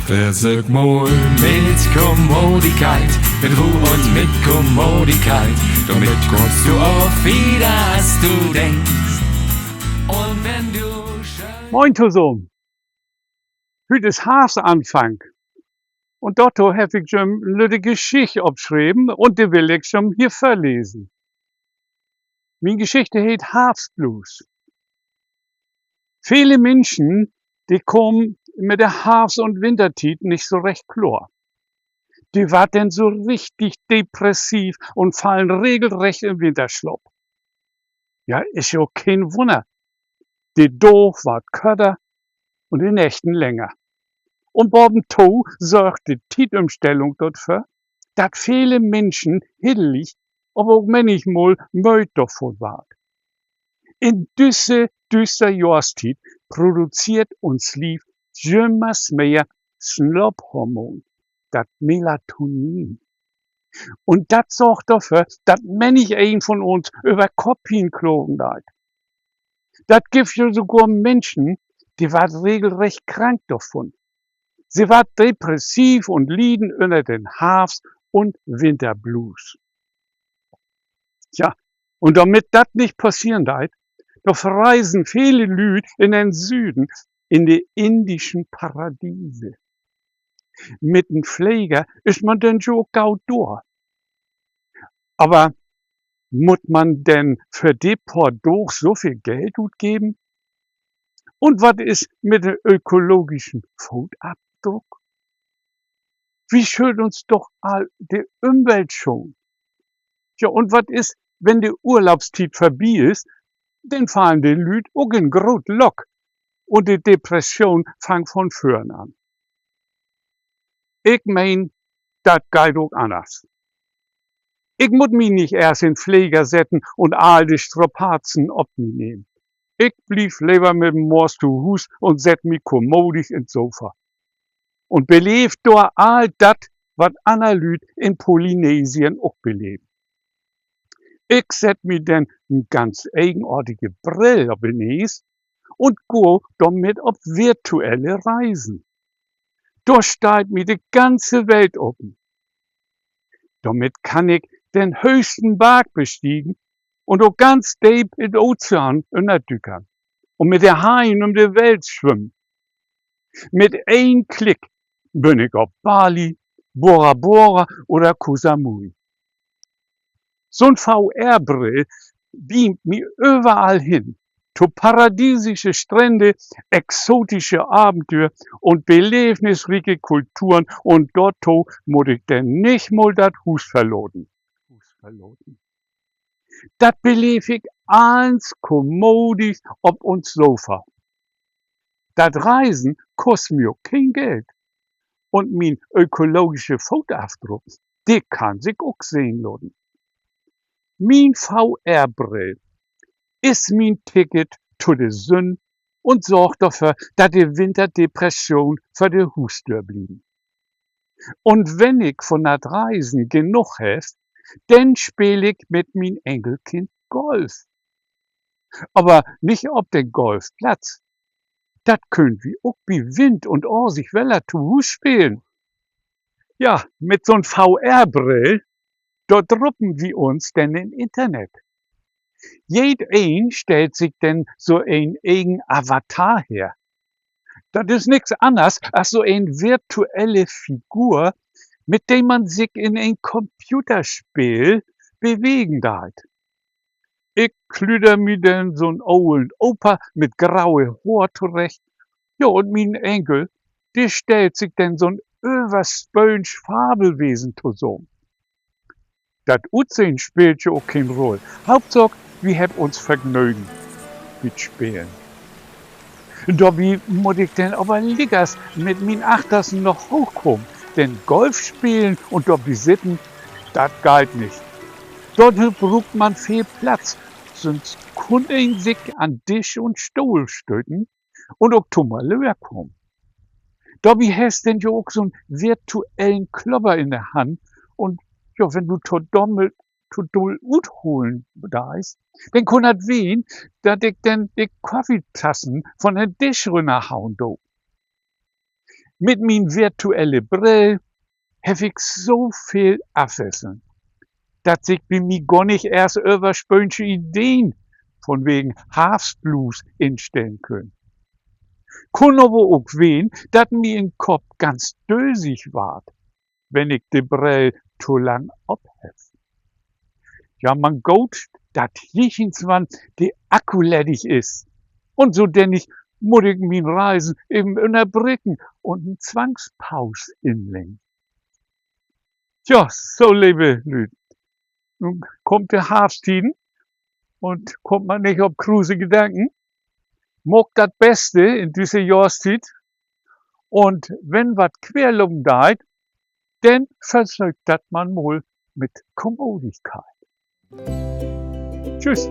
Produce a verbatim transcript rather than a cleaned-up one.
Versöök mal mit Kommodigkeit, mit Roh un mit Kommodigkeit, dormit kummst du ok wieder, as du denkst. Un wenn du schön Moin tosamen. Hüüt is Harvstanfang. Un dorto heff ik jüm en lütte Geschicht opschreven un de will ik jüm hier vörlesen. Mien Geschicht heet Harvstblues. Vele Minschen, de kaamt mit de Harvst- un Wintertiet nich so recht kloor. De warrt denn so richtig depressiv un fallen regelrecht in Winterslaap. Ja, is ja ok keen Wunner. De Daag warrt körter un de Nächten länger. Un bavento sörgt de Tietümstellung dorför, dat vele Minschen hiddelig, aver ok männichmal mööd dorvon warrt. In düsse düüster Johrstiet produzeert uns Lief jümmers mehr Slaaphormon, dat Melatonin. Un dat sorgt dorför, dat männich een von uns över Kopppien klagen deit. Dat gifft ja sogor Minschen, de warrt regelrecht krank dorvon. Se warrt depressiv un lieden ünner den Harvst- un Winterblues. Ja, un dormit dat nich passeren deit, dor verreisen vele Lüüd in den Süden, in de indischen Paradiese. Mit en Fleger is man denn jo ok gau dor. Aver mutt man denn för de poor Daag so veel Geld utgeven? Un wat is mit den ökologischen Footafdruck? Wi schüllt uns doch all de Ümwelt schonen. Ja, un wat is, wenn de Urlaubstiet vörbi is? Denn fallen de Lüüd ok in groot Lock un de Depression fangt von vörn an. Ik meen, dat geiht ok anners. Ik mutt mi nich eerst in Fleger setten un all de Strapazen op mi nehmen. Ik bliev lever mit den Moors to Huus un sett mi kommodig in't Sofa un beleev dor all dat, wat anner Lüüd in Polynesien ok beleven. Ik sett mi denn en ganz egenortige Brill op de Nees un gah dormit op virtuelle Reisen. Dor steiht mi de ganze Welt open. Dormit kann ik den hööchsten Barg bestiegen un ok ganz deep in'n Ozean ünnerdükern un mit de Haien üm de Welt swimmen. Mit een Klick bün ik op Bali, Bora Bora oder Koh Samui. So'n V-R-Brill beamt mi överall hen, to paradiesische Strände, exotische Aventüer un beleevnisrieke Kulturen, un dorto mutt ik denn nich mal dat Huus verlaten. Dat beleev ik allens kommodig op uns Sofa. Dat Reisen kost mi ok keen Geld. Un mien ökologische Footafdruck, de kann sik ok sehn laten. Mien V-R-Brill is mien Ticket to de Sünn un sorgt dorför, dat de Winterdepression vör de Huusdöör blieven. Un wenn ik von dat Reisen genoog heff, denn speel ik mit mien Enkelkind Golf. Aver nich op den Golfplatz. Dat köönt wi ok bi Wind un asig Wedder to Huus spelen. Ja, mit so'n V-R-Brill, dor drüppen wi uns denn in't Internet. Jedeen stellt sik denn so en egen Avatar her. Dat is nix anners as so en virtuelle Figur, mit de man sik in en Computerspeel bewegen deit. Ik klüter mi denn so'n olen Opa mit graue Hoor torecht. Ja, un mien Enkel, de stellt sik denn so'n överspöönsch Fabelwesen tosamen. Dat Utsehn speelt ja ok keen Rull. Hauptsaak, wi hebbt uns Vergnögen bi't Spelen. Dorbi mutt ik denn aver liekers mit mien Achtersten noch hoochkamen, denn Golf spelen un dorbi sitten, dat geiht nich. Dorto bruukt man veel Platz, sünst kunn een sik an Disch un Stohl stöten un ok to Malöör kamen. Dorbi hest denn jo ok so'n virtuellen Klopper in de Hand un, ja, wenn du to doll, to doll utholen deist, denn kunn dat ween, dat ik denn de Kaffeetassen von den Disch rünnerhauen do. Mit mien virtuelle Brill heff ik so veel Afwesseln, dat sik bi mi gor nich eerst överspöönsche Ideen vun wegen Harvstblues instellen köönt. Kunn aver ok ween, dat mi in'n Kopp ganz dösig warrt, wenn ik de Brill to lang op heff. Ja, man goot, dat jichtenswann de Akku leddig is. Un so dennig mutt ik mien Reisen even ünnerbreken un en Zwangspaus inleggen. Tja, so, leve Lüüd, nu kummt de Harvsttieden un kummt man nich op kruse Gedanken. Maakt dat Beste in düsse Johrstiet. Un wenn wat querlopen deit, denn versöökt dat man mal mit Kommodigkeit. Tschüss.